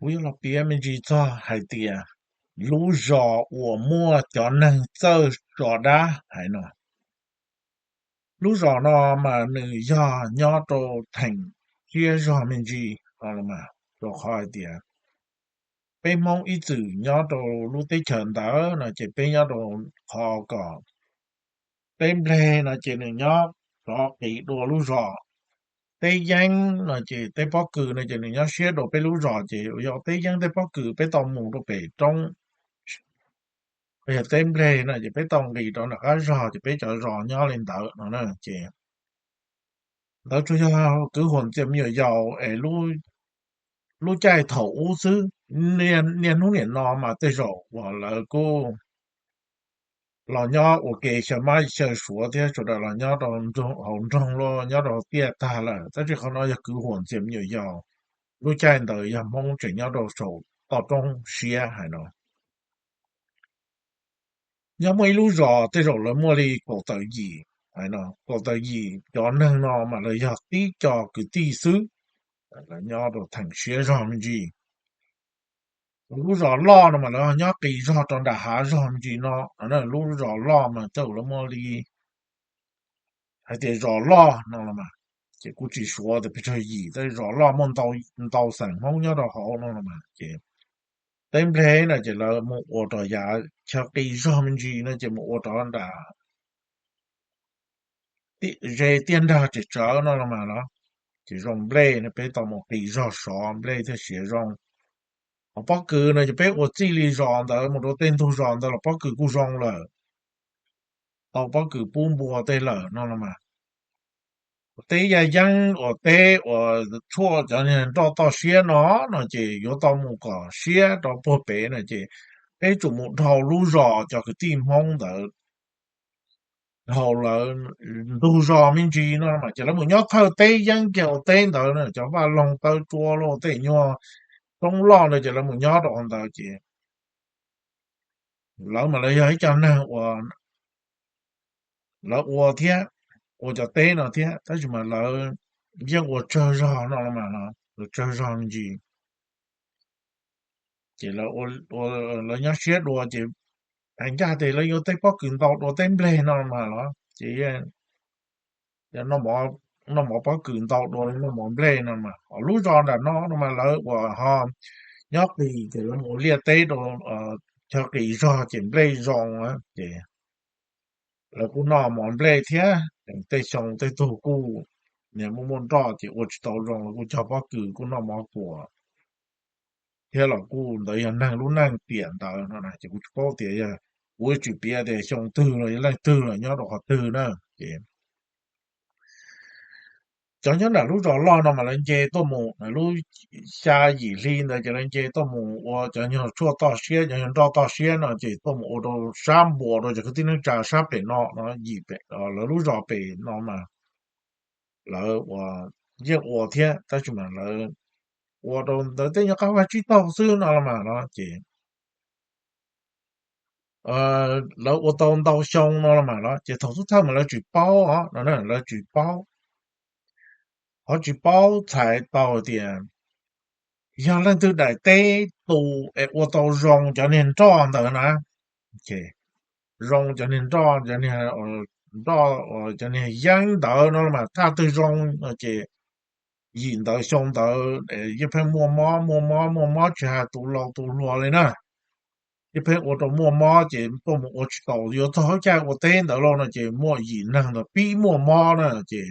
Kuv yuav los piav me ntsis txog hais tias lub zos uas muaj cov neeg txawj tso dab hais no. Lub zos no mas nws yog nyob rau theem siab zog me ntsis no los mas, rau qhov hais tias peb Hmoob ib txwm nyob rau lub teb chaws ntawd no ces peb nyob rau qhov kom teb nplej no ces nws nyob rov qis dua lub zos, teb yeeb no ces teb pob kws no ces nws nyob siab dua peb lub zos, ces yog teb yeeb teb pob kws peb tau mus rau pem roob, yog teb nplej no ces peb tau nqis rau nram qab zog ces peb cov zos nyob li ntawd no na. Ces ntawd tsuas yog kwv huam ntxias me nyuam yaus es lub caij thaum ub xwb. Niaj hnub niam no mas tej zaum uas lawv kuj los nyob ua ke xyaw mab xyaw suav thiab sawv daws los nyob rau hauv nroog los nyob rau tiaj tag lawm, tab sis qhov no yog kwv huam ntxias me nyuam yaus. Lub caij ntawd yog Hmoob tseem nyob rau saum toj roob siab hais no. Yog muaj ib lub zos tej zaum lawv muaj li kaum tawm yim, kaum tawm yim cov neeg no mas lawv yog tib co kwv tij xwb, lawv nyob rau theem siab zog me ntsis. Lub zos loj no mas lawv nyob qis zog rau nram hav zog me ntsis no. Lub zos loj mas tej zaum lawv muaj li, hais tias zos loj no los mas, ces kuj tsis suav tias pes tsawg yim, tab sis zos loj muaj ntau xeem Hmoob nyob rau hauv no los mas. Ces teb nplej no ces lawv mus ua rau yav chaw qis zog me ntsis no ces mus ua rau nram ze tiaj nrag tseem tsawv no los mas los, ces zoo nplej no peb tau mus qis zog sov nplej thiaj siav zoo. Ho pob kws no ces peb ua txij li zos ntawd mus rau tej ntug zos ntawd los pob kws kuj zoo lawm, tau pob kws pub npua tej lawm no los mas. Teb yaj yeeb uas teb uas tshuaj cov niag nroj toj siab no, no ces yuav tau mus kom siab rau puag pem no ces peb tsum mus dhau lub zos cov kwv tij Hmoob ntawd, dhau lawv ntug zos me ntsis no mas ces lawv mus nyob thawj teb yeeb kiag ua teb ntawd na, cov vaj loog taw tsua los tej nyuag roob loj ntawd ces lawv mus nyob rau qhov ntawd ces lawv mas lawv yog ib co neeg uas lawv ua thiab, ua cov teb no thiab, tab sis mas lawv yeej ua tsawg zog no los mas, lawv tsawg zog me ntsis. Ces lawv nyob siab dua ces hais ncaj tias lawv yuav teb pob kws ntau dua teb nplej no los mas los ces noj mov pob kws ntau dua noj mov nplej no mas. Lub zos nram no no mas lawv uas ho nyob qis ces lawv mus ua liaj teb rau chaw qis zog ces nplej zoo ces lawv kuj noj mov nplej thiab. Tej xyoo tej tug kuj niag muaj muaj nroj ces ua tsis tau zoo lawv kuj cog pob kws kuj noj mov kuam thiab los kuj ntawd yog neeg lub neej tiam ntawd no ces kuv tsis paub tias yog, kuv tsis piav tias xyoo twg los yog leej twg los nyob rau qhov twg na. Ces cov nyob nram lub zos loj no mas lawv nce tuaj mus, lub xya yim hli ntawd ces lawv nce tuaj mus ua cov nyuag tshuaj toj siab, cov nyuag nroj toj siab no ces tuaj mus ua rau sab npua rau cov kwv tij neej tsa sab pem no no, yim pem lawv lub zos pem no mas lawv ua, yeej ua thiab tab sis mas lawv ua rau ntawd tej nyuag qab vaj tsib taug xwb no los mas no ces lawv ua tau ntau xyoo no los mas los ces thaum xub thawj mas lawv tsis paub os no, lawv tsis paub. Qhov tsis paub txhais tau tias yog leej twg daim teb tus es ua tau zoo cov niag nroj ntawd na, zoo cov niag nroj, cov niag nroj, cov niag yeeb ntawd no los mas thaj twg zoo no ces yim ntawd xyoo ntawd yeej pheej muaj mob muaj mob muaj mob tsis hais tus laus tus hluas li na. Yeej pheej ua rau muaj mob ces tuaj mus ua tsis taus, yuav txog lub caij ua teb ntawd lauj no ces muaj yim neeg ntawd pib muaj mob na ces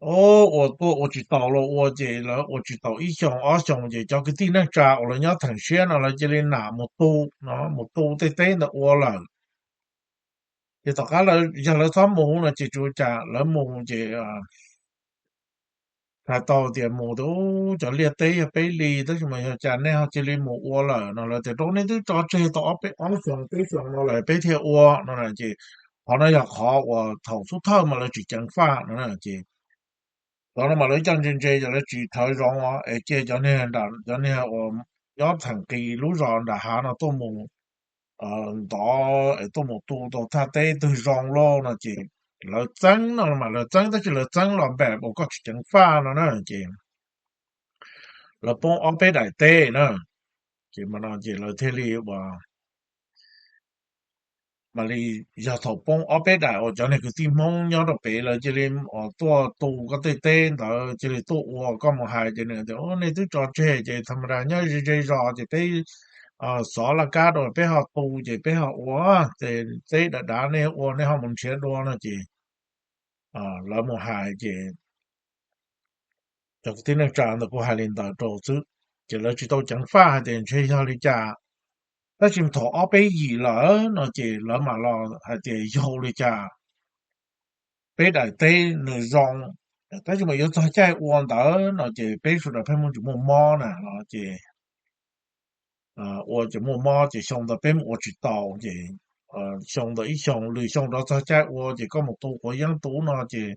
ua tuaj ua tsis taus los ua ces lawv ua tsis taus ib xyoos ob xyoos ces cov kwv tij neej tsa uas lawv nyob theem siab no lawv cia li nam mus tu no, mus tu tej teb ntawd ua lawm. Ces tom qab yog lawv txhob mus no ces tsuas cas lawv mus ces hais tau tias mus tias cov liaj teb yog peb li, tab sis mas yog cas nej ho cia li mus ua lawm no, lawv tias rau nej twb tso tseg tau ob peb ob xyoos peb xyoos no lawm peb thiaj ua no ces qhov no yog qhov uas thaum xub thawj mas lawv tsis ceev faj no ces qhov no mas lawv coj ntse ntse ces lawv tsis thawv zoo os, es cia cov niag, cov niag uas nyob theem qis lub zos nram hav no tuaj mus ntov es tuaj mus tu tau thaj teb twg zoo lauj no ces lawv txeeb no mas lawv txeeb, tab sis lawv txeeb los npam uas koj tsis ceev faj no na ces lawv poob ob peb daim teb na. Ces mas no ces lawv thiaj li ua, mam li yog thaum poob ob peb daim uas cov niag kwv tij Hmoob nyob rau pem lawv cia li tuaj tu koj tej teb ntawd, cia li tuaj ua, koj mus hais ces nws tias nej twb tso tseg ces tham ma da nyob ze ze zos ces peb xov laj kab rau peb ho tu ces peb ho ua, ces teb dav dav nej ua nej ho mus nrhiav dua no ces lawv mus hais ces cov kwv tij neej tsa ntawd kuj hais li ntawd rau xwb, ces lawv tsis tau ceev faj hais tias ntshe yog li cas. Tab sis thaum ob peb yim lawm no ces lawv mam los hais tias yog ua li cas peb daim teb nws zoo, tab sis mas yuav txog caij ua ntawd no ces peb sawv daws pheej muaj tsis muaj mob na no ces ua ces muaj mob ces xyoo ntawd peb mus ua tsis tau ces xyoo ntawd ib xyoo lwm xyoo rov txog caij ua ces koj mus tu quav yeeb tu no ces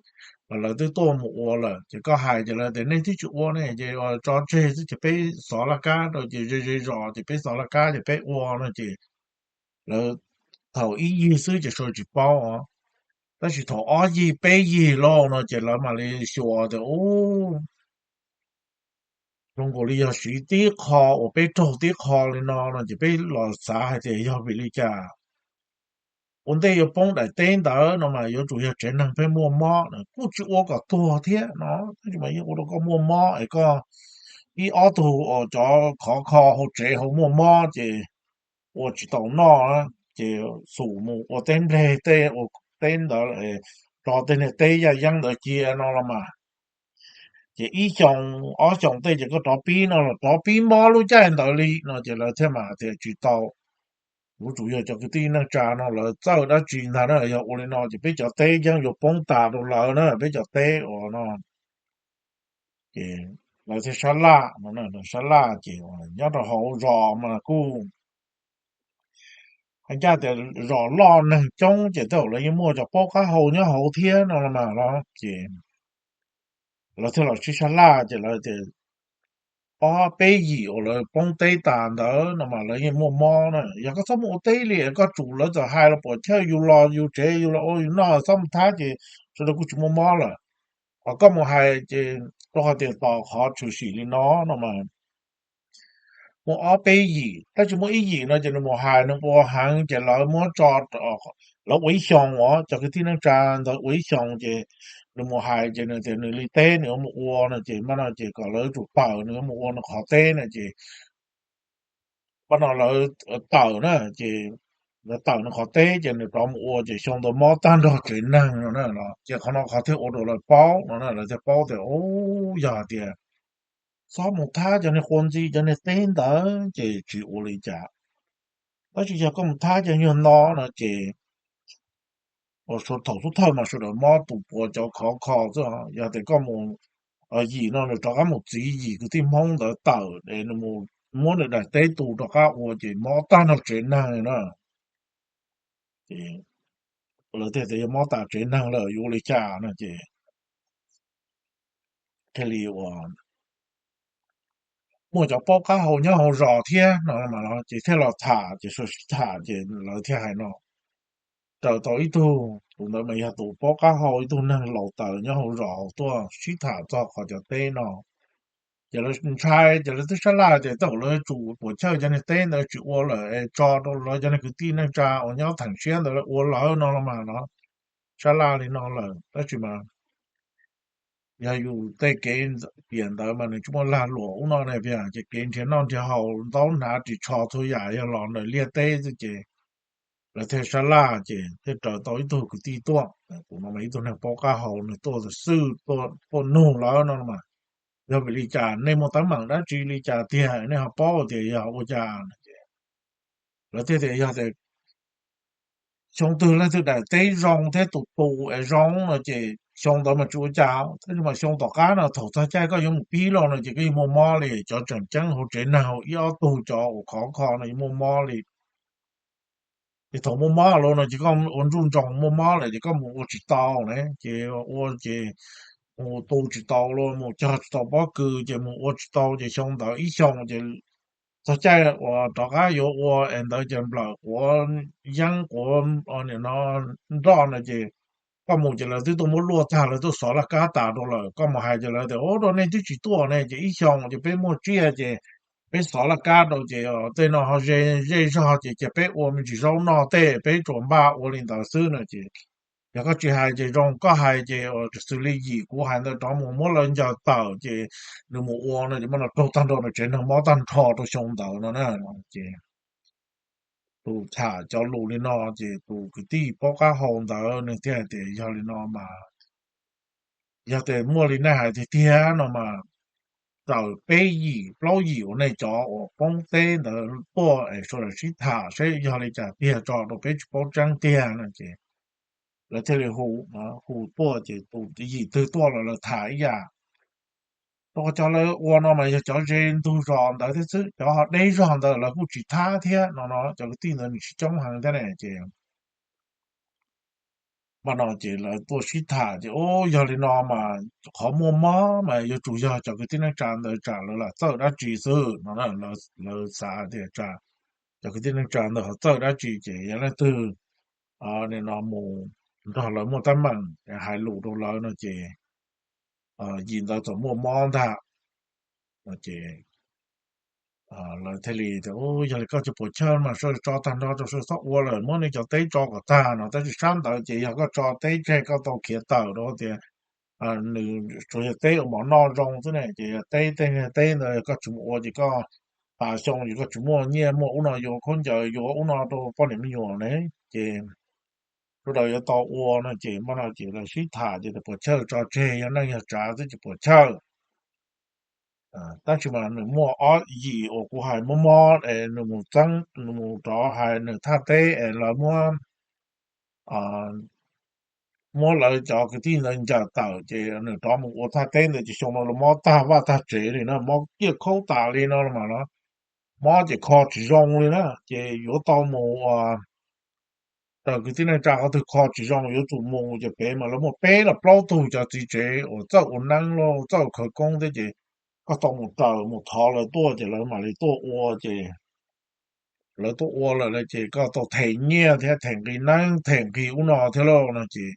lawv twb tuaj mus ua lawm ces koj hais ces lawv tias nej twb tsis ua ne ces tso tseg xwb ces peb xov laj kab rau ces ze ze zos ces peb xov laj kab ces peb ua no ces lawv thaum ib yig xwb ces sawv tsis paub os, tab sis thaum ob yig peb yig lauj no ces lawv mam li xyuas tias ub, zoo nkaus li yog siv tib qho uas peb raug tib qho li no no ces peb los xav hais tias yog vim li cas ua ntej yuav poob daim teb ntawd no mas yuav tsum yog tsev neeg pheej muaj mob no kuj tsis ua kom tuag thiab no, tab sis mas yeej ua rau koj muaj mob es koj ib ob tug uas cov khov kho hauv tsev hauv muaj mob ces ua tsis tau noj ces xum mus ua teb nplej tej ua teb ntawd, tso tej niag teb yaj yeeb ntawd cia no los mas ces ib xyoo ob xyoo tej ces koj rov pib no los rov pib mob lub caij ntawd li no ces lawv thiaj mam tias tsis tau. Yuav tsum yog cov kwv tij neej tsa no lawv txawj dab tsi ntag na, yog ua li no ces peb cov teb yeej yuav poob tas rau lawv na, peb cov teb uas no ces lawv thiaj sab laj no, sab laj ces nyob rau hauv zos mas kuj hais ncaj tias zos loj neeg coob ces tej zaum lawv yeej muaj cov paub qab hau nyob hauv thiab no los mas los ces lawv thiaj los sib sab laj ces lawv tias ob peb yim uas lawv poob teb tas ntawd no mas lawv yeej muaj mob na, yog koj txhob mus ua teb li, koj tsum lawv txawm hais los puam chawj yus los yus tsev yus los ua yus noj txhob mus thab ces sawv daws kuj tsis muaj mob lawm. Ho koj mus hais ces rau qhov tias tos qhov tshwm sim li no no mas muaj ob peb yim, tab sis muaj ib yim no ces nws mus hais nws ua heev ces lawv muab tso, lawv ua ib xyoos os, cov kwv tij neej tsa ntawd ua ib xyoos ces nws mus hais ces nws tias nws li teb nws yuav mus ua no ces mas no ces kom lawv tsum tawm nws yuav mus ua nws qhov teb no ces mas no lawv tawm na ces lawv tawm nws qhov teb ces nws rov mus ua ces xyoo ntawd mob tag nrho tsev neeg no na, ces qhov no qhov thiaj ua rau lawv paub no na, lawv thiaj paub tias ub, yog hais tias txhob mus thab cov niag quav ntxi cov niag teb ntawd ces tsis ua li cas, tab sis yog koj mus thab cov nyuag no no ces thaum xub thawj mas sawv daws mob tus puav cov khov kho xwb, yog tias koj mus yim no nws rov qab mus txiv yim kwv tij Hmoob ntawd tawm es nws mus muab nws daim teb tu rov qab ua ces mob tag nrho tsev neeg na. Ces lawv thiaj tias yog mob tas tsev neeg lawm yuav ua li cas no ces thiaj li ua muaj cov paub qab hau nyob hauv zos thiab no ces thiaj los tham ces sawv sib tham ces lawv thiaj hais no, raws tau ib tug, tus ntawd mas yog tus paub qab hau ib tug neeg laus taws nyob hauv zos hauv tuaj sib tham txog qhov cov teb no. Ces lawv ntshai ces lawv twb sab laj tias tej zaum lawv tsum puam chawj cov niag teb ntawd tsis ua lawm es tso rau lawv cov niag kwv tij neej tsa uas nyob theem siab ntawd lawv ua lawv no los mas no, sab laj li no lawm tab sis mas yog yus tej kev piam ntawd mas nws tsis muaj lag luam ub no ne, ces kev nrhiav noj nrhiav haus ntaub hnav ris tsho txhua yam yog los ntawm liaj teb xwb ces lawv thiaj sab laj ces thiaj raws tau ib tug kwv tij tuaj, tus no mas ib tug neeg paub qab hau nws tuaj xwb, tuaj nug lawv no mas, yog vim li cas nej muaj teeb meem dab tsi li cas tiag nej ho paub tias yog ua cas no ces lawv thiaj tias yog tias xyoo twg leej twg daim teb zoo thiab tus tus es zoo no ces xyoo ntawd mas tsis ua cas, tab sis mas xyoo tom qab no thaum txog caij koj yuav mus pib los no ces koj yeej muaj mob li, cov tseem ceeb hauv tsev neeg hauv ib ob tug cov uas khov kho no yeej muaj mob li. Ces thaum muaj mob los no ces koj ua ntsuj ntsoos muaj mob lawm ces koj mus ua tsis tau ne, ces ua ces mus tu tsis tau los mus cog tsis tau pob kws ces mus ua tsis tau ces xyoo ntawd ib xyoo ces txog caij uas rov qab yuav ua es ntawd ces nplawm quav yeeb quav no nroj no ces koj mus ces lawv twb tuaj muab luaj tag, lawv tuaj xov laj kab tas rau lawm. Koj mus hais ces lawv tias, Ub, rau nej twb tsis tuaj ne, ces ib xyoos ces peb muaj tsiaj ces peb xov laj kab rau ces tej no ho ze zej zog ces cia peb ua me ntsis zaub noj tej, peb tsuas npaj ua li ntawd xwb no ces, yog koj tsis hais ces zoo, koj hais ces xws li yim kuv hais ntawd rov mus muab lawv ncaws tawm ces nws mus ua no ces muab no raug tag nrho nws tsev neeg mob tag nrho rau xyoo ntawd no na. Ces tus tham cov lus li no ces tus kwv tij paub qab hau ntawd nws thiaj hais tias, Yog li no mas, yog tias muaj li nej hais tiag tiag no mas, raws peb yim plaub yim uas nej cov uas poob teb ntawd tuaj es sawv daws sib tham saib yog li cas tiag tso rau peb tsis paub tseeb tiag no ces lawv thiaj li hu, hu tuaj ces tus yim twg tuaj los lawv tham ib yam. Rau qhov cov lawv ua no mas yog cov ze ntug zos ntawd thiab xwb, cov ho deb zog ntawd lawv kuj tsis thab thiab no no, cov kwv tij ntawd nws tsis coob heev thiab ne ces mas no ces lawv tuaj sib tham ces, Ub, yog li no mas qhov muaj mob mas yuav tsum yog cov kwv tij neej tsa ntawd tsam lawv lam txawj dab tsi xwb no. Lawv xav tias tsam cov kwv tij neej tsa ntawd ho txawj dab tsi ces yog leej twg nim no mus nrog lawv muaj teeb meem hais lus rau lawv no ces yim ntawd txawm muaj mob ntag no ces lawv thiaj li tias, Yog li koj tsis puas chawj mas sawv tso tag nrho rau sawv txhob ua lawm, muab nej cov teb tso kom tag no, tab sis sab ntawd ces yog koj tso teb tseg koj tau khiav tawm rau tias nws tsuas yog teb ua mov noj zoo xwb ne, ces yog teb tej teb ntawd koj tsis mus ua ces koj tas xyoo ces koj tsis muaj nyiaj muaj ub no yuav khaub ncaws yuav ub no rau poj niam me nyuam ne, ces sawv daws yuav tau ua no ces mas no ces lawv sib tham ces tias puas chawj tso tseg, yog neej yog tsav xwb ces puas chawj. Tab sis mas nws muaj ob yim uas kuv hais mob mob es nws mus txeeb, nws mus rov hais nws thaj teb es lawv muab, muab lawv cov kwv tij ntawd ncaws tawm ces nws rov mus ua thaj teb ntawd ces xyoo no los mob tag vaj tag tsev li na, mob ciaj khaub tas li no los mas no, mob ces kho tsis zoo li na, ces yuav tau mus ua raws kwv tij neej tsa qhov twg kho tsis zoo yuav tsum mus ces pem mas lawv muaj peb los plaub tug cov txiv tsev uas txawj ua neeb los txawj ua khawv koob thiab ces koj tau mus raws mus thov lawv tuaj ces lawv mam li tuaj ua ces lawv tuaj ua lawm ces koj tau them nyiaj thiab them nqi neeb them nqi ub no thiab lauj no ces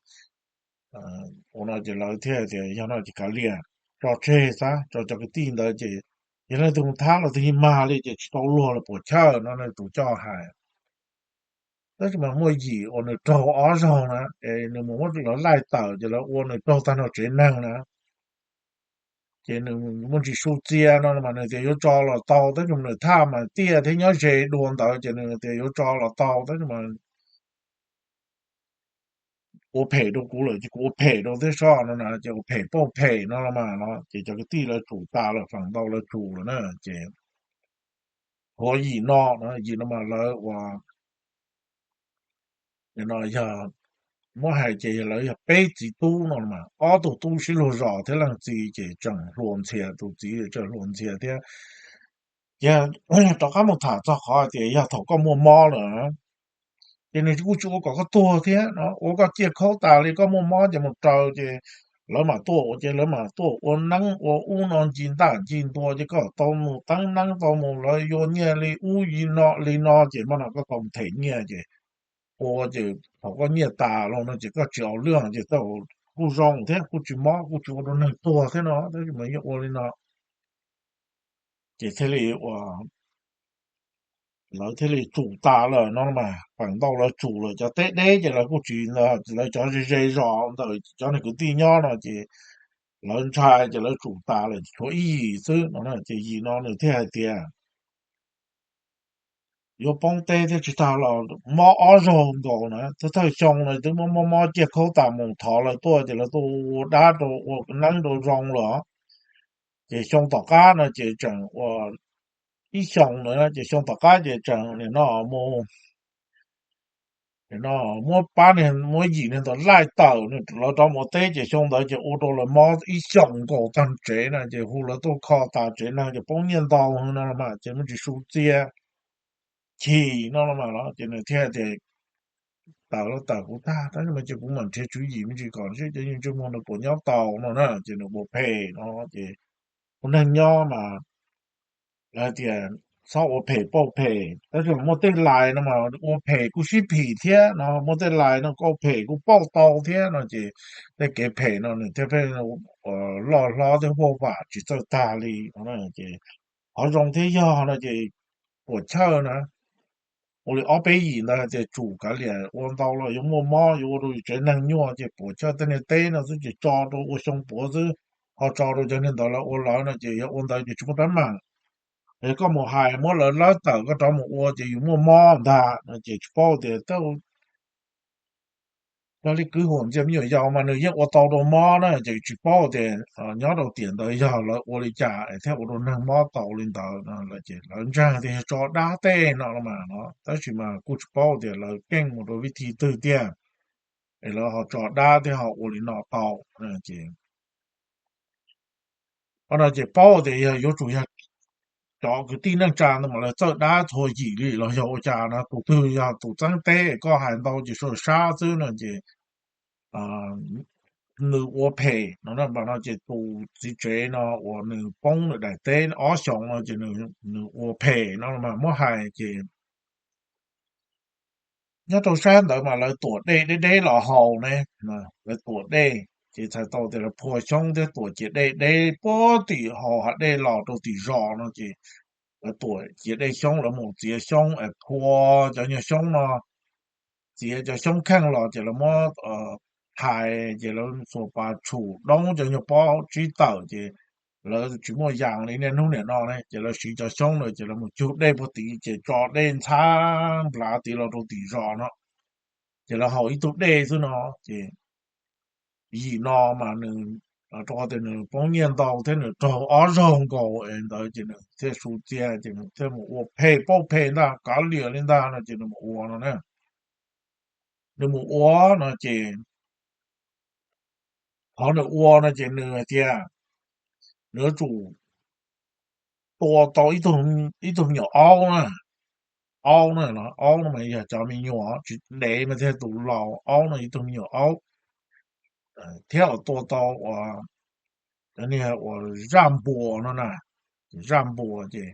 ua no ces lawv thiaj tias yog no ces kav liam, tso tseg xwb, tso cov kwv tij ntawd ces yog leej twg mus thab los twb yeej mag li ces tsis tau luag los puas chawj no, leej tus coj hais. Tab sis mas muaj yim uas nws raug ob zaug na, es nws mus muab lawv laij tawm ces lawv ua nws raug tag nrho tsev neeg na, ces nws muaj ntsis su txia no mas nws tias yuav tso los tau, tab sis nws thaj mas tiaj thiab nyob ze dua ntawd ces nws tias yuav tso los tau, tab sis mas ua phem rau kuv lawm ces kuv ua phem rau thiab soj no na, ces ua phem pauj phem no los mas no ces cov kwv tij lawv tsum tas lawm, feem ntau lawv tsum lawm na ces huav yim no, yim no mas lawv ua no yog muab hais ces lawv yog peb txiv tub no mas ob tug tub sib luag zos thiab leej txiv ces tseem hluas ntxhias, tus txiv tseem hluas ntxhias thiab. Ces rov qab mus tham txog qhov tias yog thaum koj muaj mob lawm ces nws kuj tsis ua kom koj tuag thiab no, ua koj ciaj khaub tas li, koj muaj mob ces mus raws ces lawv mam tuaj ua, ces lawv mam tuaj ua neeb ua ub no ncig ntaj ncig ntua ces koj tau mus teeb neeb tau mus, lawv yuav nyiaj li ub li no li no ces mas no koj tau them nyiaj ces ua ces thaum koj nyiaj tas los no ces koj tsis au lwj ces tau kuj zoo thiab kuj tsis mob kuj tsis ua rau neeg tuag thiab no, tab sis mas yeej ua li no ces thiaj li ua lawv thiaj li tsum tas lawm no mas, feem ntau lawv tsum lawm, cov teb deb ces lawv kuj tsis, lawv cov ze ze zos ntawm cov neeg kwv tij nyob no ces lawv ntshai ces lawv tsum tas lawm, tshuav ib yim xwb no ces yim no nws thiaj hais tias yuav poob teb thiab tsis tag los mob ob zaug nkaus na, thawj thawj xyoo no twb mob mob mob ciaj khaub tas mus thov lawv tuaj ces lawv tuaj ua dab rau ua neeb rau zoo lawm, ces xyoo tom qab no ces tseem ua ib xyoos na, ces xyoo tom qab ces tseem nim no mus no muab pab niag, muab yim niag ntawd laij tawm, lawv rov mus ua teb ces xyoo ntawd ces ua rau lawv mob ib xyoos nkaus tag tsev na, ces hu lawv tuaj kho tas tsev neeg ces poob nyiaj ntau no mas ces muaj tsis su txia chim no los mas los ces nws thiaj tias tawm los tawm kuv tag, tab sis mas ces kuv mam nrhiav tswv yim me ntsis kom seb cov ntsej muag no puas nyob tau no na, ces nws ua phem no ces ua neeg nyob mas lawv tias txhob ua phem pauj phem, tab sis muaj tej lais no mas ua phem kuj sib phim thiab no, muaj tej lais no koj phem kuj pauj tau thiab no ces tej kev phem no nws thiaj pheej loj hlob thiab huaj vam tsis txawj tag li no. Ces qhov zoo thiab yog no ces puam chawj na, ua li ob peb yim ntawd hais tias tsum kav liam ua ntau los yuav muaj mob, yuav ua rau yus tsev neeg nyuaj, ces puam chawj tej niag teb no xwb ces tso rau ua xyoo puav xwb, ho tso rau cov niag ntawd lawv ua lawv no ces yog ua ntawd ces tsis muaj teeb meem. Es koj mus hais muab lawv lawb tawm koj rov mus ua ces yus muaj mob ntag no ces tsis paub tias cov li kwv huam ntxiag me nyuam yaus mas nws yeej ua tau rau mob na, ces tsis paub tias nyob rau tiam ntawd yog lawv ua li cas es thiaj ua rau neeg mob tau li ntawd no, ces lawv ntseeg tias yog tso dab tej no los mas no, tab sis mas kuj tsis paub tias lawv keej mus rau vib thi twg tiag es lawv ho tso dab thiab ho ua li no tau. Ces qhov no ces paub tias yog yuav tsum yog cov kwv tij neej tsa ntawd mas lawv txawj dab txhua yim li los yog ua cas no, tus twg yog tus txeeb teb koj hais ntau ces sawv sab xwb no ces nws ua phem no na. Npam no ces tus txiv tsev no uas nws poob nws daim teb ob xyoos no ces nws ua phem no mas muab hais ces nyob rau sab ntawd mas lawv tuam dej deb deb los haus ne, lawv tuam dej ces txhais tau tias lawv phua xyoob thiab tuam ciav dej deb puag tim hav dej los rau tim zos no ces lawv tuam ciav dej xyoob, lawv mus txiav xyoob es phua cov nyuag xyoob no, txiav cov xyoob kheej los ces lawv muab thais ces lawv xuas pas tshum doob cov nyuag pob tsib tawm ces lawv tsis muaj yas li niaj hnub niam no ne ces lawv siv cov xyoob ntawd ces lawv mus cug dej puag tid ces tso dej ntxhab nplav tid los rau tim zos no ces lawv haus ib tug dej xwb no ces yim no mas nws rau qhov tias nws poob nyiaj ntau thiab nws raug ob zaug nkaus es ntawd ces nws thiaj su txiag ces nws thiaj mus ua phem pauj phem ntag, kav liam li ntag no ces nws mus ua no na. Nws mus ua no ces qhov nws ua no ces nws hais tias nws yuav tsum tua tau ib tug me nyuam aub na, aub na, aub no mas yog cov me nyuam tsis dev mas thiaj tus laus, aub no ib tug me nyuam aub thiab ua tua tau uas cov niag uas zaj npuas no na, zaj npuas ces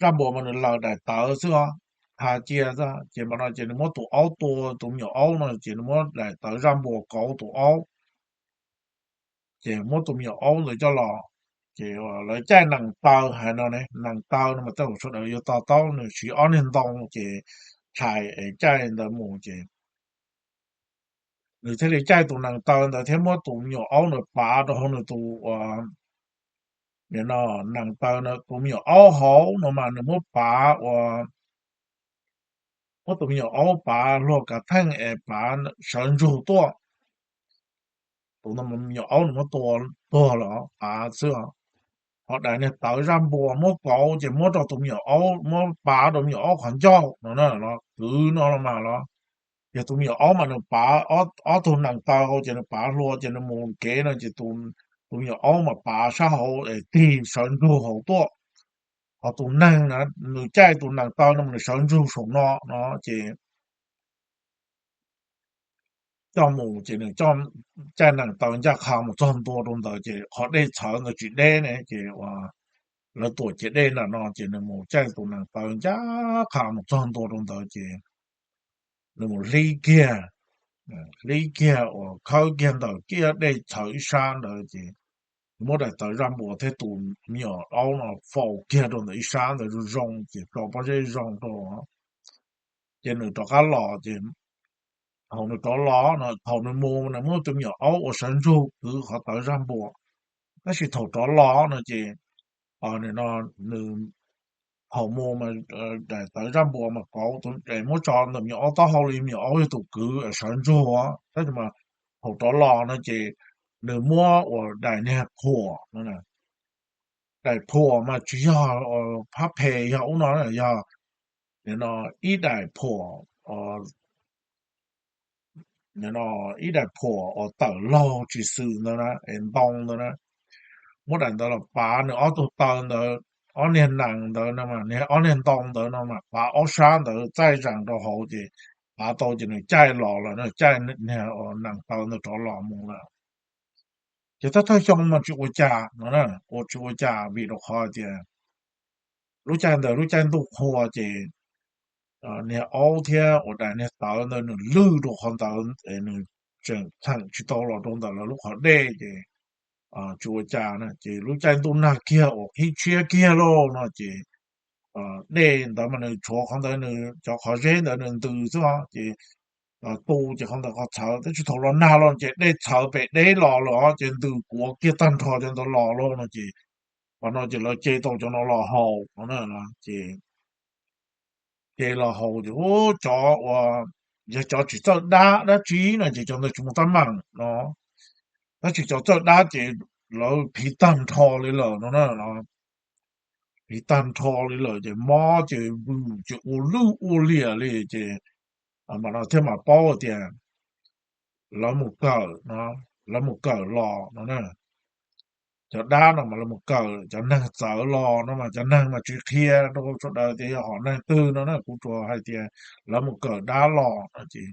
zaj npuas mas nws laws daim tawv xwb os, tha cia xwb ces npam no ces nws muab tus aub tua, tus me nyuam aub no ces nws muab daim tawv zaj npuas kauv tus aub ces muab tus me nyuam aub ntawd coj los ces lawv caij nees taw hais no ne, nees taw no mas tej zaum sawv daws yuav to taub, nws siv ob niag ntoo ces tshais es caij ntawd mus ces nws thiaj li caij tus nees taw ntawd thiab muab tus me nyuam aub ntawd pav rau hauv nws tus nim no nees taw no, tus me nyuam aub hauv no mas nws muab pav ua, muab tus me nyuam aub pav luag kav theej es pav sawv ntsug tuaj. Tus me nyuam aub nws muab tua tuag los pav xwb, ho daim niag tawv zaj npuas muab kauv ces muab rau tus me nyuam aub, muab pav rau me nyuam aub qhov ncauj no na, los kwv no los mas los yog tus me nyuam aub mas nws pav ob tug nees taw hauv ces nws pav hlua ces nws mus kev no ces tus me nyuam aub mas pav sab hauv es tig sawv ntsug hauv tuaj. Ho tus neeg na, nws caij tus nees taw no mas nws sawv ntsug saum no no ces coj mus ces nws caij nees taw ncaj qha mus txog ntua rau ntawd ces qhov dej txhawv ntawd tsis deb ne ces lawv tuam ciav dej nram no ces nws mus caij tus nees taw ncaj qha mus txog ntua rau ntawd ces nws mus hlib kiag, hlib kiag uas khawb kiag ntawm kiag dej txhawv ib sab ntawd ces nws muab daim tawv zaj npuas thiab tus me nyuam aub no faus kiag rau ntawm ib sab ntawd zoo zoo ces tso pob zeb zoo rau ces nws rov qab los ces thaum nws rov los no, thaum nws mus nws muab tus me nyuam aub uas sawv ntsug kwv qhov tawv zaj npuas, tab sis thaum rov los no ces nws thaum mus mas daim tawv zaj npuas mas kauv, muab tso ntawm me nyuam aub taub hau li, me nyuam aub yog tus kwv sawv ntsug, tab sis mas thaum rov los no ces nws muab uas daim niag phuam no, daim phuam mas tsis yog phab phem, yog ub no yog ib daim phuam, ib daim phuam uas tawm laug tsis xwm ntawd na es ntoo ntawd na, muab daim ntawd los pav nws ob tug taw ntawd, ob niag nees ntawd no, ob niag ntoo ntawd no mas pav ob sab ntawd txaij zees rau hauv ces pav tau ces nws caij los lawm, caij niag nees taw ntawd rov los mus lawm. Ces thawj thawj xyoo mas tsis ua cas no, ua tsis ua cas vim rau qhov tias lub caij ntawd lub caij ntuj qhua ces niag aub thiab uas daim niag tawv ntawd nws lwj rau qhov ntawd es nws tseem txheem tsis tau los rau ntawm lawv lub qhov dej ces tsis ua cas na. Ces lub caij ntuj nag kiag uas qhib tshiab kiag lauj no ces dej ntawd mas nws tshuav qhov ntawd nws cov qhov zeb ntawd nws ntws xwb os ces tu ces qhov ntawd qhov txhawv tab sis thaum los nag los ces dej txhawv pem deb los lawm os ces ntws kuav kiag tag nrho cov ntawd los lauj no ces qhov no ces lawv ce tau cov no los haus no na. Ces ce los haus ces cov uas yog cov tsis txawj dab dab tsi no ces cov ntawd tsis muaj teeb meem no, tab sis cov txawj dab ces lawv phiv tag nrho li lawm no na. Phiv tag nrho li lawm ces mob ces vwm ces ua lwj ua liam li ces mas no thiaj mam paub tias lawv mus kawm no, lawv mus kawm los no na. Cov dab no mas lawv mus kawm, cov neeg txawv los no mas cov neeg mas tsis qhia rau sawv daws tias yog hom neeg twg no na, kuv tsuas hais tias lawv mus kawm dab los no ces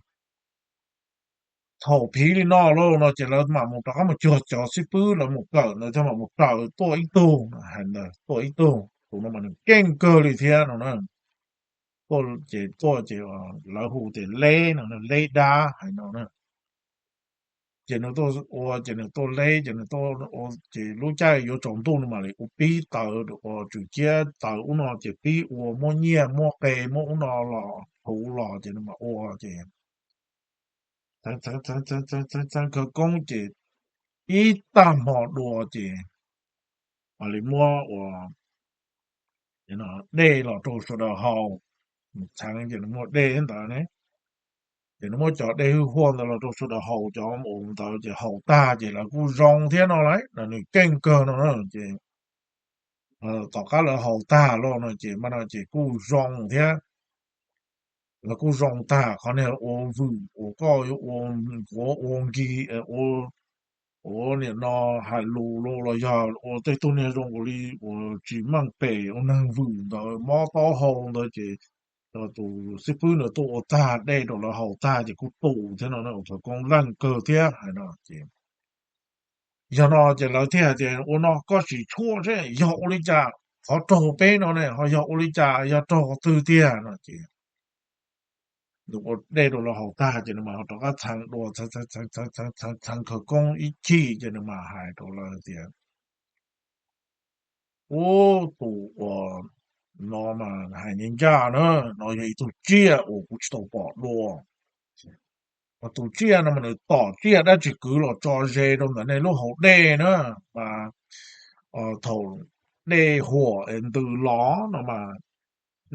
thaum phiv li no lauj no ces lawv mam mus rov qab mus cuag cov xib fwb lawv mus kawm ntawd thiaj mam mus raws tuaj ib tug, hais ntawd tuaj ib tug, tus no mas nws keej kawg li thiab no na. Tuaj ces tuaj ces lawv hu tias leb no, leb dab hais no na. Ces nws tuaj ua ces nws tuaj leb ces nws tuaj ua ces lub caij yuav tsaus ntuj no mam li ua pib taws ua tswm ciab taws ub no ces pib ua muab nyiaj muab qe muab ub no los huv los ces nws mam ua ces txheev khawv koob ces ib tag hmo dua ces mam li muab ua dej los rau sawv daws haus. Txheev ces nws muaj dej ntawd ne, ces nws muab cov dej hwj huaj ntawd los rau sawv daws haus, cov ntawd ces haus tag ces lawv kuj zoo thiab no lauj, nws keej kawg no na. Ces tom qab lawv haus tag los no ces mas no ces kuj zoo thiab. Lawv kuj zoo tag, qhov niag ua vwm uas koj yuav ua nquav ua nkig ua niam no hais lus los yog ua tej tug niag zoo nkaus li uas tsis meej pem ua neeg vwm ntawd mob taub hau ntawd ces tus xib fwb ntawd tuaj ua tag dej rau lawv haus tag ces kuj tu thiab no, ua khawv koob leej kawg thiab hais no ces yog no ces lawv thiaj hais tias ua no koj sim tshuaj seb yog ua li cas, qhov raug peb no ne ho yog ua li cas, yog raug qhov twg tiag no ces nws ua dej rau lawv haus tag ces nws mam rov qab txheev dua, txheev khawv koob ib chim ces nws mam hais rau lawv tias ub, tus uas no mas hais ncaj ncaj na, no yog ib tug tsiaj uas kuv tsis tau pom dua. Tus tsiaj no mas nws tom tsiaj dab tsi kwv los tso ze rau ntawm nej lub hauv dej na, mas thaum dej huam es ntws los no mas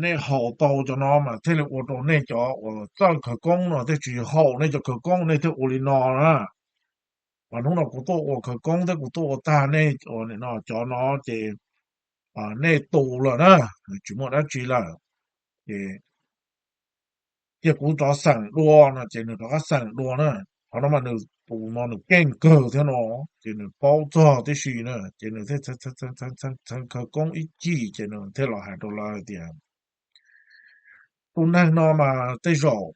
nej haus tau cov no mas thiaj li ua rau nej cov uas txawj khawv koob no thiaj tsis haum nej cov khawv koob, nej thiaj ua li no na. Mas hnub no kuv tuaj ua khawv koob thiab kuv tuaj ua tag nej no cov no ces nej tu lawm na, tsis muaj dab tsi lawm. Ces cia kuv rov xeem dua no ces nws rov qab xeem dua na. Qhov no mas nws tus no nws keej kawg thiab no, ces nws paub txog tib si na ces nws thiaj txheev khawv koob ib chim ces nws thiaj los hais rau lawv hais tias tus neeg no mas tej zaum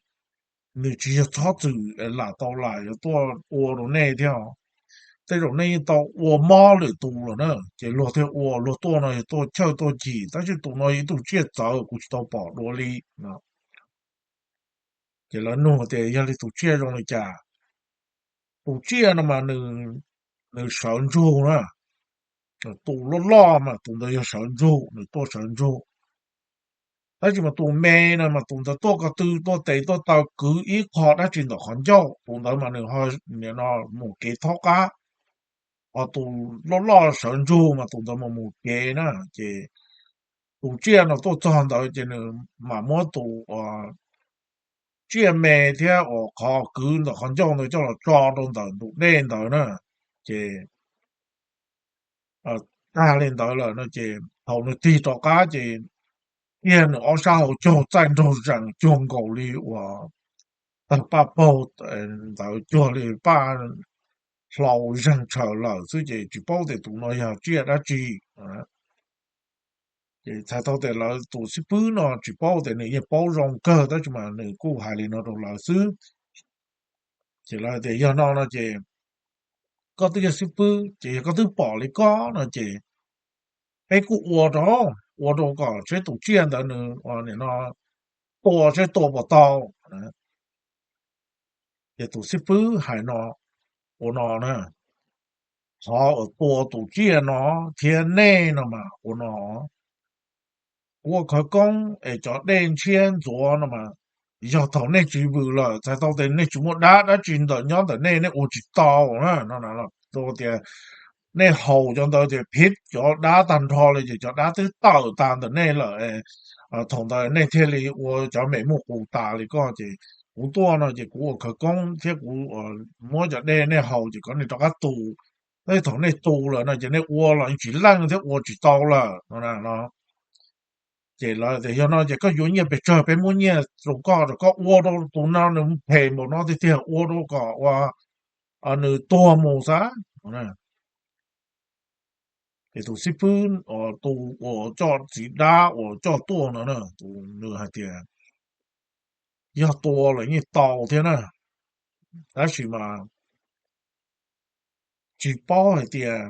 nws tsis yog txhob txwm lam tau lam yuav tuaj ua rau nej thiab. Tej zaum nej yeej tau ua mob lwm tus lawm na, ces luag thiaj ua, luag tuaj no yog tuaj chawj tuaj chim, tab sis tus no yog ib tug tsiaj txawv kuv tsis tau pom dua li. Ces lawv nug tias yog li tus tsiaj zoo li cas? Tus tsiaj no mas nws sawv ntsug na, tus loj loj mas tus ntawd yog sawv ntsug, nws tuaj sawv ntsug. Tab sis mas tus me no mas tus ntawd tuaj ko tw tuaj tes tuaj taw kwv ib qho dab tsi ntawm qhov ncauj, tus ntawd mas nws ho nim no mus kev thaub qab. Ho tus loj loj sawv ntsug mas tus ntawd mas mus kev na. Ces tus tsiaj no tuaj txog ntawd ces nws mam muab tus tsiaj me thiab uas qhov kwv ntawm qhov ncauj ntawd coj los tso rau ntawm ntug dej ntawd na. Ces tag li ntawd lawm no ces thaum nws tig rov qab ces kiag nws ob sab hauv caug txaij nraug zees cuag nkaus li uas tawg paj paug ntawd cuag li paj hlau zeeg tshaws lawm xwb ces tsis paub tias tus no yog tsiaj dab tsi. Ces txhais tau tias lawv tus xib fwb no tsis paub tias nws yeej paub zoo kawg tab sis mas nws kuj hais li no rau lawv xwb. Ces lawv tias yog no no ces koj twb yog xib fwb ces yog koj twb pom li koj no ces peb kuj ua rau, ua rau kom seb tus tsiaj ntawd nws nim no tua seb tua puas tau. Ces tus xib fwb hais no, ua no na, qhov uas tua tus tsiaj no thiab nej no mas ua no, kuv ua khawv koob es cov dej ntshiab ntxuav no mas yog thaum nej tsis vwm lawm txhais tau tias nej tsis muaj dab dab tsi ntawm nyob ntawm nej, nej ua tsis tau na no. Tias nej haus cov ntawd ces phiv cov dab tag nrho li ces cov dab twb tawm tas ntawm nej lawm. Thaum ntawd nej thiaj li ua cov me muaj qus tas li koj ces kuv tuaj no ces kuv ua khawv koob thiab kuv muab cov dej nej haus ces kom nej rov qab tu. Tab thaum nej tu lawm no ces nej ua los tsis leej thiab ua tsis tau lawm no. Ces lawv tias yog no ces koj yuav nyiaj pes tsawg peb muab nyiaj rau koj, rau koj ua rau tus no nws phem npaum no tiag tiag, ua rau kom ua nws tuag mus xav. Ces tus xib fwb, tus uas coj txiv dab uas coj tuaj no na, tus nws hais tias yog tua los yeej tau thiab na, tab sis mas tsis paub hais tias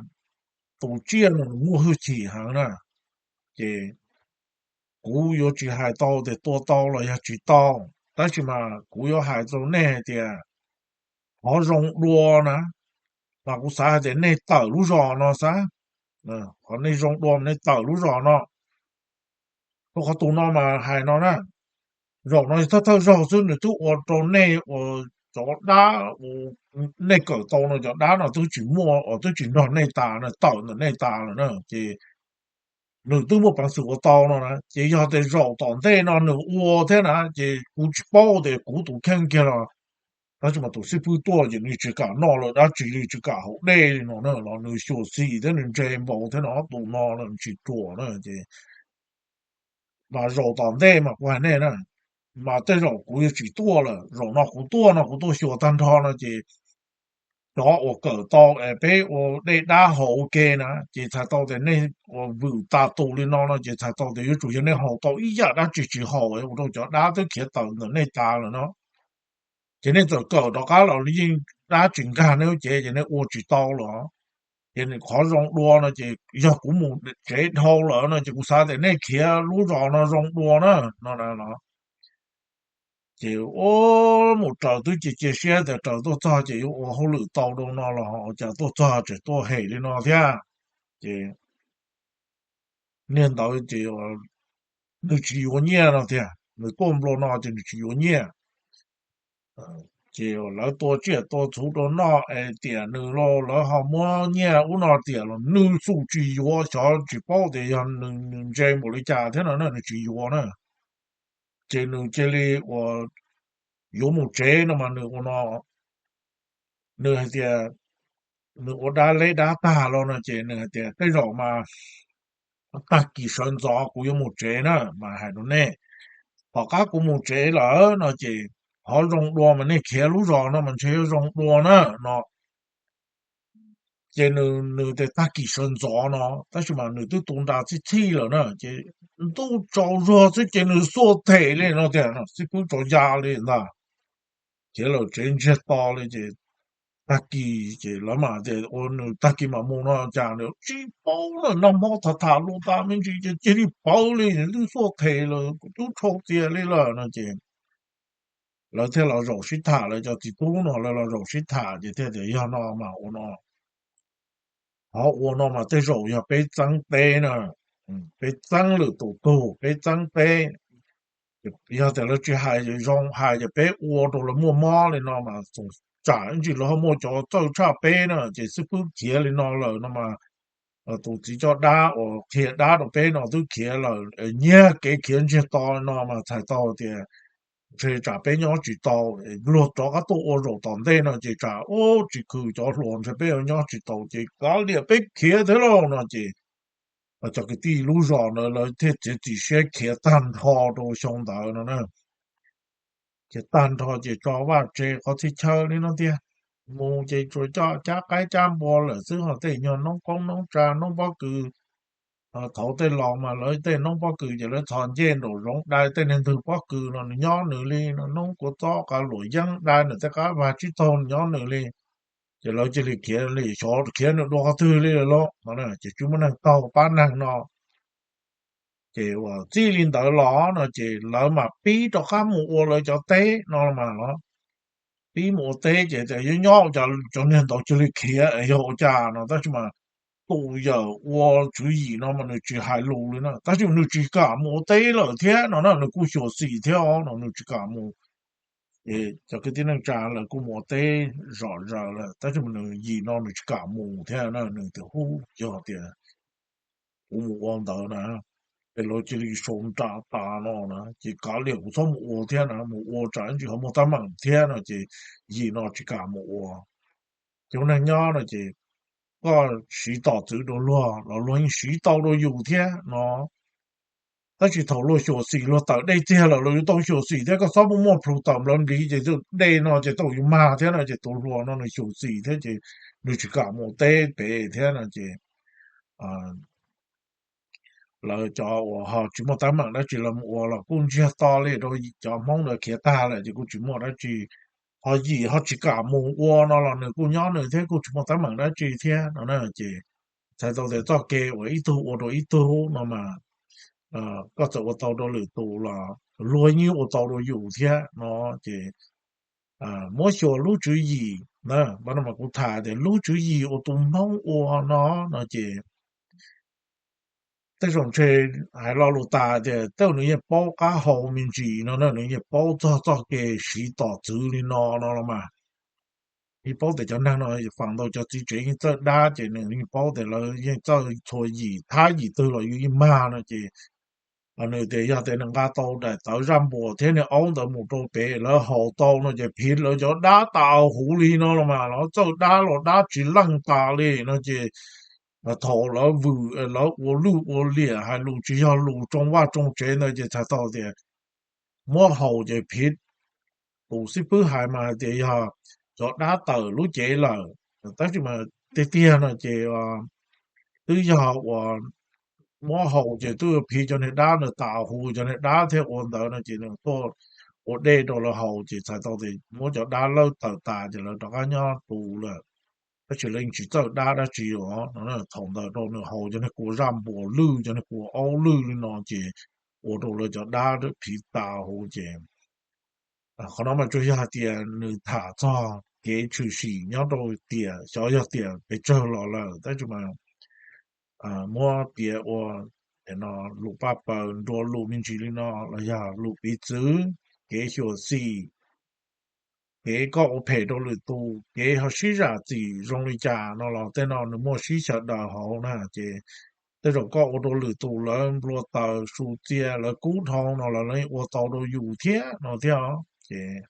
tus tsiaj no nws muaj hwj chim heev na. Ces kuv yuav tsis hais tau tias tua tau los yog tsis tau, tab sis mas kuv yuav hais rau nej hais tias qhov zoo dua na, mas kuv xav hais tias nej tawm lub zos no xav, qhov nej zoo dua nej tawm lub zos no. Rau qhov tus no mas hais no na, zaum no thawj thawj zaug xwb nws twb ua rau nej ua cov dab, nej kawm tau no cov dab no twb tsis muaj, twb tsis nrog nej tas no, tawm ntawm nej tas lawm na. Ces nws twb muaj peev xwm ua tau no na, ces yog tias zaum tom ntej no nws ua thiab na ces kuv tsis paub tias kuv tus kheej kiag los, tab sis mas tus xib fwb tuaj ces nws tsis kam noj lawm dab tsi li, tsis kam haus dej li no na, los nws xyuam xim thiab nws ntse npaum thiab no, tus no los nws tsis ruam na. Ces mas zaum tom ntej mas kuv hais nej na, mas tej zaum kuv yuav tsis tuaj lawm, zaum no kuv tuaj no kuv tuaj xyuas tag nrho no ces cov uas kawm tau es peb ua dej dab haus ua ke na ces txhais tau tias nej ua vwm tas tus li no no ces txhais tau tias yuav tsum yog nej haus tau ib yam dab tsi tsis haum ua rau cov dab twb khiav tawm ntawm nej tas lawm no. Ces nej txawm kawm rov qab los yeej dab tsis nkag nej lub cev ces nej ua tsis tau lawm. Ces qhov zoo dua no ces yog kuv mus tsev dhau lawm no ces kuv xav tias nej khiav lub zos no zoo dua na no. Ces ua mus raws twb cia cia siab tias raws tuaj txog ces yuav ua hauj lwm tau rau no los ua cas tuaj txog tseem tuaj hem li no thiab. Ces niag ntawd ces nws tsis yuav nyiaj no tiag, nws tuaj nplua no ces nws tsis yuav nyiaj. Ces lawv tua tsiaj tua txhuv rau noj es tiam nws los lawv ho muab nyiaj ub no tiam los nws xum tsis yuav, xyov tsis paub tias yog nws ntse npaum li cas thiab no na, nws tsis yuav na. Ces nws cia li ua yuav mus tsev no mas nws ua no, nws hais tias nws ua dab leb dab tag los no ces nws hais tias tej zaum mas tag kis sawv ntxov kuv yuav mus tsev na mas hais rau nej, tom qab kuv mus tsev lawm no ces qhov zoo dua mas nej khiav lub zos no mas ntshe yuav zoo dua na no. Ces nws nws tias tag kis sawv ntxov no, tab sis mas nws twb tu nra txhij txhij lawm na, ces ntuj tsaus zog xwb ces nws xuaj them li no tias xib fwb tsaus ya li ntag. Khiav lawm tsev ntsiag to li ces tag kis ces lawv mam tias ua nws tag kis mam mus no cas nws tsis paub na, noj hmo tham tham luag tas me ntsis ces cia li pawv li, twb xuaj them lawm kuv twb tshau tias li lawm no ces lawv thiaj los zaum sib tham, lawv cov txiv tub no lawv los zaum sib tham ces thiaj tias yog no mas ua no, qhov ua no mas tej zaum yog peb txeeb teb na, peb txeeb lwm tus tug peb txeeb teb. Yog tias lawv tsis hais zoo hais ces peb ua rau lawv muaj mob li no mas txaus tsam ib ntsis lawv ho muaj cov txawj tshaj peb na ces xib fwb khiav li no lawm no mas tus txiv coj dab uas qhia dab rau peb no twb khiav lawm, nyiag kev khiav ntsiag to no mas txhais tau tias ntshe tsam peb nyob tsis tau, luag rov qab tuaj ua zaum tom ntej no ces tsam ub tsis khwm cov hluas ntshe peb yuav nyob tsis tau ces kav liam peb khiav thiab lauj no ces cov kwv tij lub zos ntawd lawv thiaj txiav txim siab khiav tag nrho rau xyoo ntawd no na. Ces tag nrho ces tso vaj tse qhov txhia chaw li no tiag, mus ces tsuas coj cab qaib cab npua lawm xwb, ho tej nyuag noob qoob noob tsa noob pob kws, thaud tej laus mas lawv tej noob pob kws ces lawv txhos ncej nraum zoov dai tej niag ntwg pob kws no nws nyob nws li no, noob kua txob qa luam yeeb dai nws tej qab vag tsib taug nws nyob nws li. Ces lawv cia li khiav li, xyov khiav nws dua qhov twg li lawm lauj no ces tsis muaj neeg taug pab neeg no. Ces uas txij li ntawd los no ces lawv mam pib rov qab mus ua lawv cov teb no mas los, pib mus ua teb ces tias yuav nyob ua cas cov niag ntawd cia li khiav yog ua cas no, tab sis mas tus yawm ua tswv yim no mas nws tsis hais lus li na, tab sis nws tsis kam mus ua teb lawm thiab no na, nws kuj xyuam xim thiab no, nws tsis kam mus. Ces cov kwv tij neej tsa lawv kuj mus ua teb zom zaws lawm, tab sis mas nws yim no nws tsis kam mus thiab na, nws tias hu, yog tias kuv mus ua ntawd na, es lawv cia li sau nra tas no na, ces kav liam kuv txhob mus ua thiab na, mus ua tsam ntsis ho muaj teeb meem thiab no ces yim no tsis kam mus ua. Ces ua neeg nyob no ces koj siv tom txwv rau luag los luag yeej siv tau rau yus thiab no. Tab sis thaum luag xyuam xim luag tawm dej txiag lawm los yus tau xyuam xim thiab, koj txhob muaj muaj plhus tawm nplawv npliv ces dej no ces tau yus mag thiab no, ces tus hluas no nws xyuam xim thiab ces nws tsis kam mus teb pem thiab no ces lawv cov uas ho tsis muaj teeb meem dab tsi lawv mus ua los kuj ntsiag to li rau cov Hmoob ntawd khiav tag lawm ces kuj tsis muaj dab tsi. Ho yim ho tsis kam mus ua no los nws kuj nyob nws thiab kuj tsis muaj teeb meem dab tsi thiab no na. Ces txhais tau tias txoj kev uas ib tug ua rau ib tug no mas koj txawm ua tau rau lwm tus los luag yeej ua tau rau yus thiab no. Ces muab xyuas lub tswv yim na, no mas kuv tham tias lub tswv yim uas tus Hmoob ua no no ces tej zaum ntshe hais lo lus tas tias tej zaum nws yeej paub qab hau me ntsis no na, nws yeej paub txog txoj kev siv tom txwv li no no los mas. Yeej paub tias cov neeg no feem ntau cov txiv tsev yeej txawj dab ces nws yeej paub tias lawv yeej txawj txhua yim, thab yim twg los yus yeej mag no ces nws tias yog tias nws nqa tau daim tawv zaj npuas thiab niag aub ntawd mus rau pem lawv haus tau no ces phiv lawv cov dab tas huv li no los mas, lawv txawj dab los dab tsis leej tas li no ces thaum lawv vwm lawv ua lwj ua liam hais lus tsis yog lus tsoo vaj tsoo tsev ntawd ces txhais tau tias muab haus ces phiv. Tus xib fwb hais mas hais tias yog cov dab tawm lub cev lawm, tab sis mas tiag tiag no ces twb yog uas muab haus ces twb phiv cov niag dab ntawd tas huv, cov niag dab thiaj ua ntawd no ces nws tuaj ua dej rau lawv haus ces txhais tau tias muab cov dab lawb tawm tas ces lawv rov qab nyob tus lawm. Tab sis lawv yeej tsis txawj dab dab tsi os no, thaum ntawd rau nws haus cov niag kua zaj npuas lwj, cov niag kua aub lwj li no ces ua rau lawv cov dab phiv tas huv ces qhov no mas tsuas yog hais tias nws tham txog kev tshwm sim nyob rau tiam, xyov yog tiam pes tsawg los lawm, tab sis mas muab piav ua lus paj paws nrua lus me ntsis li no los yog lus piv txwv, kev xyuam xim, kev koj ua phem rau lwm tus, kev ho sib zam txim zoo li cas no los tej no nws muaj sib xyaw daws hauv na ces tej zaum koj ua rau lwm tus lawv nplua taws su txia lawv kub dhau no los lawv ua tau rau yus thiab no thiab os. Ces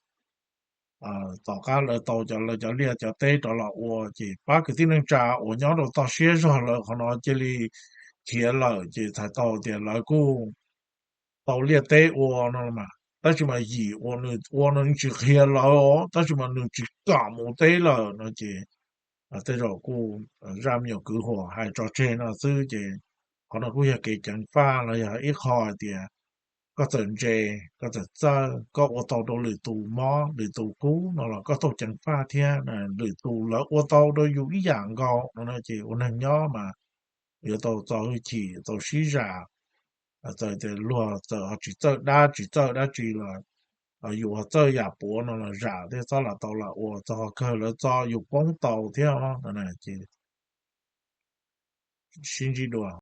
tom qab lawv tau cov lawv cov liaj cov teb rov los ua ces pab kwv tij neej tsa uas nyob rau toj siab zog lawv qhov no cia li khiav lawm ces txhais tau tias lawv kuj tau liaj teb ua no mas, tab sis mas yim uas nws ua no tsis qhia lawv os, tab sis mas nws tsis kam mus teb lawm no ces tej zaum kuj zaj me nyuam kwv huam hais tso tseg no xwb ces qhov no kuj yog kev ceev faj los yog ib qho hais tias koj txawm ntse, koj txawm txawj, koj ua tau rau lwm tus mob lwm tus kub no los koj tau ceev faj thiab, lwm tus lawv ua tau rau yus ib yam nkaus no ces ua neeg nyob mas yuav tau txo hwj chim, tau sib zam. Txawm tias luag txawm ho tsis txawj dab tsis txawj dab tsi los yus ho txawj yam puav no los zam thiab txhob lam tau lam ua, txog qhov kawg lawv txo yus poob tau thiab os. Ces sib ntsib dua.